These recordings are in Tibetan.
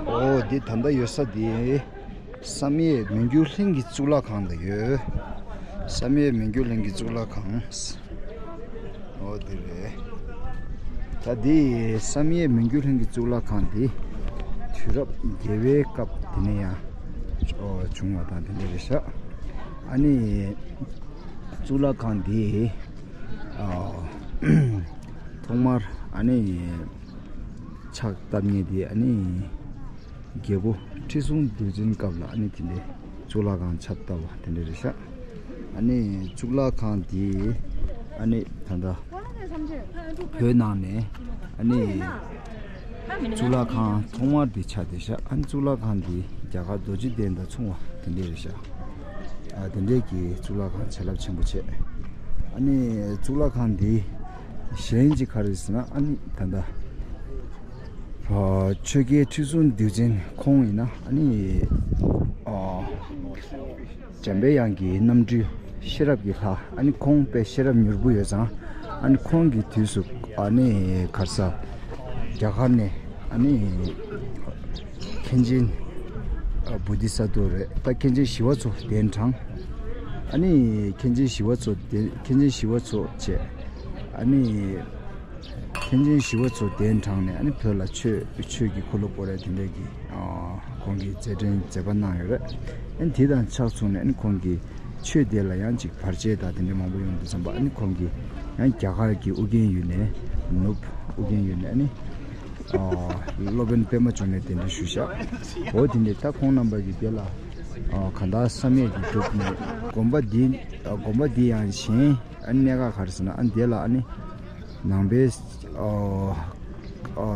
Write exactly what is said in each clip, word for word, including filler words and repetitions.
འོ་འདི་ད་ལྟ་ཡོད་ས་འདི་བསམ་ཡས་མི་འགྱུར་གླིང་གི་གཙུག་ལག་ཁང་ལ་ཡོད། བསམ་ཡས་མི་འགྱུར་གླིང་གི་གཙུག་ལག་ཁང་། འོ་འདི་རེད། ད་འདི་བསམ་ཡས་མི་འགྱུར་གླིང་གི་གཙུག་ལག་ཁང་འདི་དུས་རབས་བརྒྱད་པའི་སྐབས་དེ་ནས་ཡང་བྱུང་བ་དང་དེ་འདྲ་རེད་ཤག་ཨ་ནི་གཙུག་ལག་ཁང་འདི་ཨ་ཐོག་མར་ཨ་ནི་ཕྱག་བཏབ་མཁན་དེ་ཨ་ནི་རྒྱལ་པོ་ཁྲི་སྲོང་ལྡེའུ་བཙན་སྐབས་ལ་ཨ་ནི་དེ་འདྲའི་གཙུག་ལག་ཁང་ཕྱག་བཏབ་པ་དེ་འདྲ་རེད་ཤག་ཨ་ནི་གཙུག་ལག་ཁང་དེ་ཨ་ནི་ད་ལྟ་བོད་ནང་ནས་ཨ་ནི་གཙུག་ལག་ཁང་ཐོག་མར་དེ་ཆགས་བསྡད་ཤག་ཨ་ནི་གཙུག་ལག་ཁང་དེ་རྒྱ་གར་རྡོ་རྗེ་གདན་དང་མཚུངས་པ་དེ་འདྲ་རེད་ཤག་ཨ་དེ་འདྲའི་གི་གཙུག་ལག་ཁང་བྱིན་རླབས་ཆེན་པོ་བྱས། ཨ་ནི་གཙུག་ལག་ཁང་འདི་གཞན་གཅིག་ག་རེ་ཟེར་ན་ཨ་ནི་ད་ལྟ་ཨ་ཆོས་རྒྱལ་ཁྲི་སྲོང་ལྡེའུ་བཙན་ཁོང་ཡིན་ན་ཨ་ནི་ཨ་འཇམ་པའི་དབྱངས་ཀྱི་རྣམ་སྤྲུལ་ཤེས་རབ་ཀྱི་ལྷ། ཨ་ནི་ཁོང་དཔེ་ཤེས་རབ་མྱུར་པོ་ཡོད་ཙང་ཨ་ནི་ཁོང་གི་དུས་སུ་ཨ་ནི་ག་རེ་ཟེར་རྒྱ་གར་ནས་ཨ་ནི་མཁན་ཆེན་ཨ་བོ་དྷི་ས་ཏྭ་རེད། ད་མཁན་ཆེན་ཞི་བ་འཚོ་གདན་དྲངས། ཨ་ནི་མཁན་ཆེན་ཞི་བ་འཚོ་གདན་མཁན་ཆེན་ཞི་བ་འཚོ་བྱས། ཨ་ནི་མཁན་ཆེན་ཞི་བ་འཚོ་གདན་དྲངས་ནས་ཨ་ནི་བོད་ལ་ཆོས་ཆོས་ཀྱི་འཁོར་ལོ་བསྐོར་ཡ་དེ་འདྲ་གི་ཨ་ཁོང་གིས་མཛད་འཕྲིན་མཛད་པ་གནང་ཡོད་རེད། ཨ་ནི་དེ་དང་ཕྱག་མཚུངས་ནས་ཨ་ནི་ཁོང་གིས་ཆོས་དེ་ལ་ཡང་ཅིག་བར་ཆད་དང་དེ་འདྲ་མང་པོ་ཡོང་དུས་ཙམ་པ་ཨ་ནི་ཁོང་གིས་ཡང་རྒྱ་གར་གྱི་ཨུ་རྒྱན་ཡུལ་ནས་ནུབ་ཨུ་རྒྱན་ཡུལ་ནས་ཨ་ནི་ཨ་སློབ་དཔོན་པདྨ་འབྱུང་གནས་གདན་འདྲེན་ཞུས་ཤག་འོ་དེ་འདྲ་ད་ཁོང་རྣམ་པ་གིས་དེ་ལ་ཨ་གང་ལྟར་བསམ་ཡས་ཀྱི་སྒྲུབ་ནས་དགོན་པ་འདི་ཨ་དགོན་པ་འདི་ཡང་གཞན་ཨ་ནི་གནད་འགག་ག་རེ་ཟེར་ན་ཨ་ནི་དེ་ལ་ཨ་ནི་ནང་པའི་ཨ་ཨ་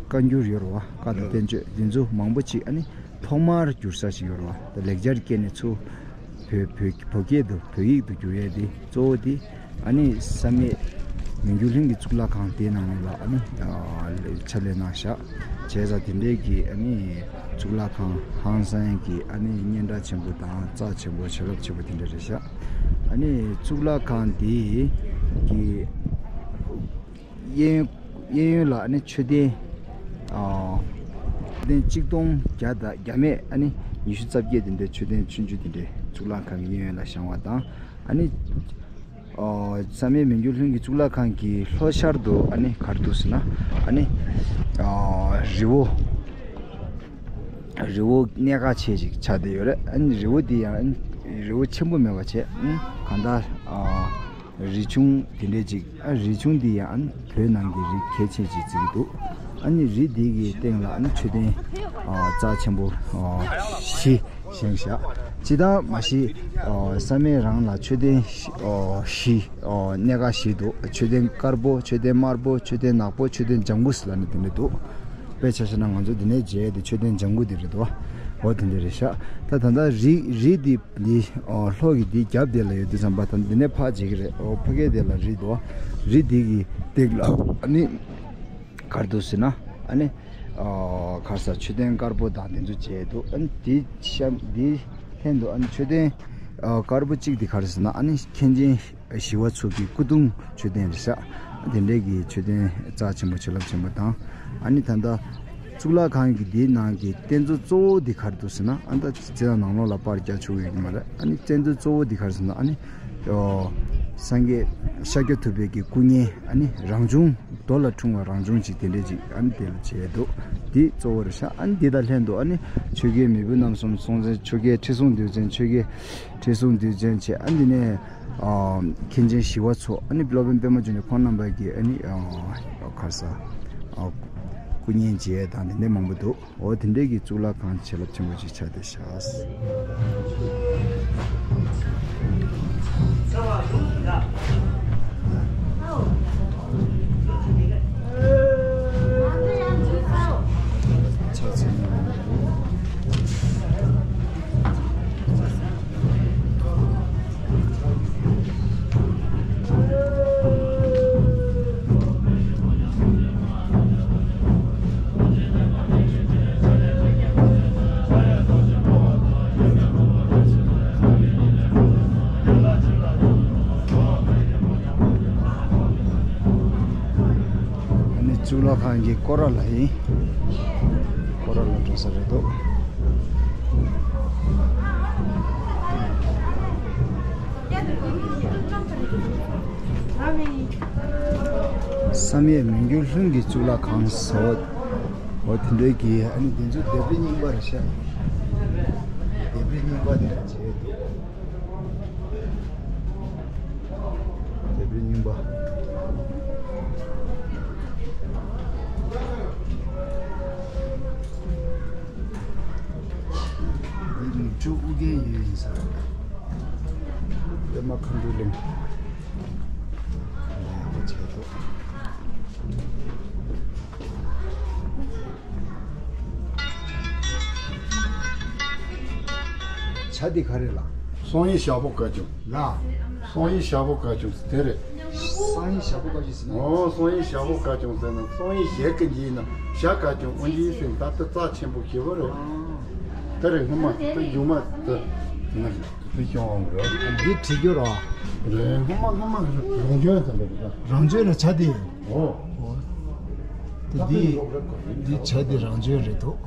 བཀའ་འགྱུར་ཡོད་རེད་བ། བཀའ་དང་བསྟན་བཅོས་འདི་ཚོ་མང་པོ་ཅིག་ཨ་ནི་ཐོག་མར་བསྒྱུར་ས་ཞིག་ཡོད་རེད་བ། ད་ལེགས་སྦྱར་སྐད་ནས་ཚུར་བོད་བོད་བོད་སྐད་དུ་བོད་ཡིག་ཏུ་བསྒྱུར་ཡས་འདི་གཙོ་བོ་འདི་ཨ་ནི་བསམ་ཡས་མི་འགྱུར་གླིང་གི་གཙུག་ལག་ཁང་དེའི་ནང་ལ་ཨ་ནི་ཨ་ཕྱག་ལས་གནང་ཤག་བྱས་ཙང་དེ་འདྲའི་གི་ཨ་ནི་གཙུག་ལག་ཁང་ཧང་སང་གི་ཨ་ནི་སྙན་གྲགས་ཆེན་པོ་དང་རྩ་ཆེན་པོ་བྱིན་རླབས་ཆེན་པོ་དེ་འདྲ་རེད་ཤག་ཨ་ནི་གཙུག་ལག་ཁང་འདི་གི་གཡས་གཡས་གཡོན་ལ་ཨ་ནི་མཆོད་རྟེན་ཨ་མཆོད་རྟེན་གཅིག་སྟོང་བརྒྱ་དང་བརྒྱ་མེད་ཨ་ནི་ཉི་ཤུ་རྩ་བརྒྱད་དེ་འདྲའི་མཆོད་རྟེན་ཆུང་ཆུང་དེ་འདྲའི་གཙུག་ལག་ཁང་གི་གཡས་གཡོན་ལ་བཞེངས་པ་དང་ཨ་ནི་ཨ་བསམ་ཡས་མི་འགྱུར་གླིང་གི་གཙུག་ལག་ཁང་གི་ལྷོ་ཤར་དུ་ཨ་ནི་ག་རེ་འདུག་ཟེར་ན་ཨ་ནི་ཨ་རི་བོ། རི་བོ་གནད་འགག་ཆེ་ཞིག་ཆགས་བསྡད་ཡོད་རེད། ཨ་ནི་རི་བོ་འདི་ཡང་རི་བོ་ཆེན་པོ་མེད་པ་བྱས། ཨ་གང་ལྟར་ཨ་རི་ཆུང་དེ་འདྲས་ཅིག་ཨ་རི་ཆུང་འདི་ཡང་བོད་ནང་གི་རི་གལ་ཆེན་ཅིག་བརྩི་གི་འདུག་ཨ་ནི་རི་འདི་གི་སྟེང་ལ་ཨ་ནི་མཆོད་རྟེན་ཨ་རྩ་ཆེན་པོ་ཨ་བཞི་བཞེངས་བཞག་སྤྱིར་བཏང་མ་གཞི་ཨ་བསམ་ཡས་རང་ལ་མཆོད་རྟེན་ཨ་བཞི་ཨ་གནད་འགག་བཞི་འདུག་མཆོད་རྟེན་དཀར་པོ། མཆོད་རྟེན་དམར་པོ། མཆོད་རྟེན་ནག་པོ། མཆོད་རྟེན་ལྗང་གུ་ཟེར་ལབ་ནས་དེ་འདྲ་འདུག་དཔེ་ཆ་བཞག་ན་ང་ཚོ་འདི་ནས་མཇལ་ཡས་དེ་མཆོད་རྟེན་ལྗང་གུ་འདི་རེད་དོ། འོ་དེ་འདྲ་རེད་ཤག་ད་ད་ལྟ་རི་རི་འདི་འདི་ཨོ་ལྷོ་གི་འདི་རྒྱབ་དེ་ལ་ཡོད་དུས་ཙམ་པ་ད་འདི་ནས་ཕར་མཇལ་གི་རེད། ཨོ་ཕ་གི་དེ་ལ་རི་འདུག་རི་འདི་གི་སྟེང་ལ་ཨ་ནི་ག་རེ་འདུག་ཟེར་ན་ཨ་ནི་ཨོ་ག་རེ་ཟེར་མཆོད་རྟེན་དཀར་པོ་དང་དེ་ཚོ་མཇལ་འདུག་ཨ་ནི་འདི་གཤམ་འདི་ལྷན་དུ་ཨ་ནི་མཆོད་རྟེན་ཨོ་དཀར་པོ་གཅིག་འདི་ག་རེ་ཟེར་ན་ཨ་ནི་མཁན་ཆེན་ཞི་བ་འཚོ་གི་སྐུ་གདུང་མཆོད་རྟེན་རེད་ཤག་དེ་འདྲའི་གི་མཆོད་རྟེན་རྩ་ཆེན་པོ་བྱིན་རླབས་ཆེན་པོ་དང་། ཨ་ནི་ད་ལྟ་གཙུག་ལག་ཁང་གི་འདིའི་ནང་གི་རྟེན་གཙོ་གཙོ་བོ་འདི་ག་རེ་འདུག་ཟེར་ན། ཨ་ནི་ད་སྤྱིར་བཏང་ནང་ལོགས་ལ་པར་རྒྱག་ཆོག་གི་ཡོད་ཀྱི་མ་རེད། ཨ་ནི་རྟེན་གཙོ་གཙོ་བོ་འདི་ག་རེ་ཟེར་ན་ཨ་ནི་ཨོ་སངས་རྒྱས་ཤཱཀྱ་ཐུབ་པའི་གི་སྐུ་བརྙན། ཨ་ནི་རང་བྱུང་རྡོ་ལ་འཁྲུངས་པ་རང་བྱུང་ཅིག་དེ་འདྲས་ཅིག་ཨ་ནི་དེ་ལ་མཇལ་འདུག་འདི་གཙོ་བོ་རེད་ཤག་ཨ་ནི་འདི་དང་ལྷན་དུ་ཨ་ནི་ཆོས་རྒྱལ་མེས་པོ་རྣམ་གསུམ་སྲོང་བཙན། ཆོས་རྒྱལ་ཁྲི་སྲོང་ལྡེའུ་བཙན། ཆོས་རྒྱལ་ཁྲི་སྲོང་ལྡེའུ་བཙན་བྱས། ཨ་ནི་འདི་ནས་ཨ་མཁན་ཆེན་ཞི་བ་འཚོ། ཨ་ནི་སློབ་དཔོན་པདྨ་འབྱུང་གནས་ཁོང་རྣམ་པ་གི་ཨ་ནི་ཨ་ག་རེ་ཟེར་ཨ་སྐུ་བརྙན་མཇལ་དང་དེ་འདྲས་མང་པོ་འདུག་འོ་དེ་འདྲས་ཀྱི་གཙུག་ལག་ཁང་བྱིན་རླབས་ཆེན་པོ་ཅིག་ཆགས་བསྡད་ཤག་ཁང་གི་སྐོར་ར་ལ་ཡིན། སྐོར་ར་ལ་འགྲོ་ས་རེད་འདུག་བསམ་ཡས་མི་འགྱུར་ལྷུན་གྱི་གཙུག་ལག་ཁང་ཟེར་བ། འོ་དེ་འདྲའི་གི་ཨ་ནི་དེ་ཚོ་ལྡེབས་རིས་རྙིང་པ་རེད་ཤག་ལྡེབས་རིས་རྙིང་པ་དེ་རེད་བྱས་འདུག་ལྡེབས་རིས་རྙིང་པ། འདི་ནི་ཕྲུ་གུ་རྒན་ཡོད་ཡིན་ས་རེད། པད་མ་མཁའ་འགྲོའི་གླིང་། ལས་ཡག་པོ་བྱས་འདུག་བྱ་འདི་ག་རེ་ལགས། བསང་ཡིག་ཞག་པོ་བཀའ་བཅུ། ལགས། བསང་ཡིག་ཞག་པོ་བཀའ་བཅུ་དེ་རེད། བསང་ཡིག་ཞག་པོ་བཀའ་བཅུ་ཟེར་ན། ཨོ། བསང་ཡིག་ཞག་པོ་བཀའ་བཅུ་ཟེར་ན་བསང་ཡིག་ཞག་གི་འཇིག་ན་ཞག་བཀའ་བཅུ་དབུ་འཇིག་ཟེར་ད་ལྟ་རྩ་ཆེན་པོ་ཞེ་པོ་རེད། དེ་རེད། སྔོན་མ་དེ་མཇུག་མ་དེ་ན་དེ་བྱུང་བ་རེད། འདི་བྲིས་རྒྱུ་རོ། རེད། སྔོན་མ་སྔོན་མ་རང་བྱོན་ཟེར་འདུག་ག་རང་བྱོན་ལ་བྱ་དེ། ཨོ། ཨོ། དེ་འདི་འདི་བྱ་དེ་རང་བྱོན་རེད་འདུག་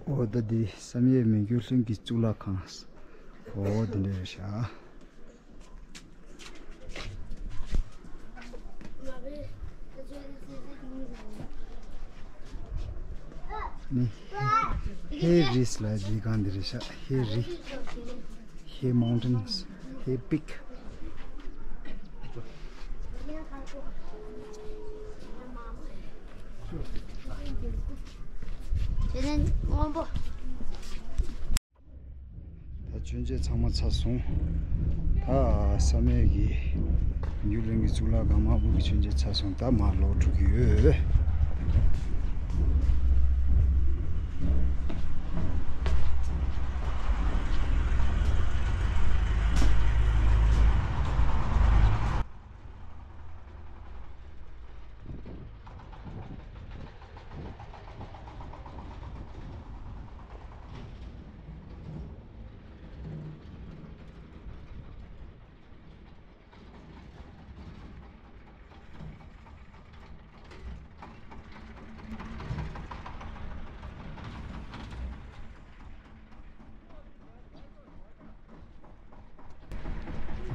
འོ་ད་འདི་བསམ་ཡས་མི་འགྱུར་ལྷུན་གྱི་གཙུག་ལག་ཁང་། འོ་འདི་འདྲ་རེད་ཤག་ནི་ཧེ་རིས་ལ་རི་སྒང་འདི་རེད་ཤག་ཧེ་རི། ཧེ་མའུན་ཊེན། ཧེ་པིག་དེ་ནས་སྔོན་པོ། ད་མཆོད་མཇལ་ཚང་མ་ཚར་སོང་། ད་བསམ་ཡས་ཀྱི་མི་འགྱུར་གླིང་གི་གཙུག་ལག་ཁང་དམར་པོ་གི་མཆོད་མཇལ་ཚར་སོང་། ད་མར་ལོག་འགྲོ་གི་ཡོད།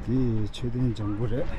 འདི་མཆོད་རྟེན་ལྗང་གུ་རེད།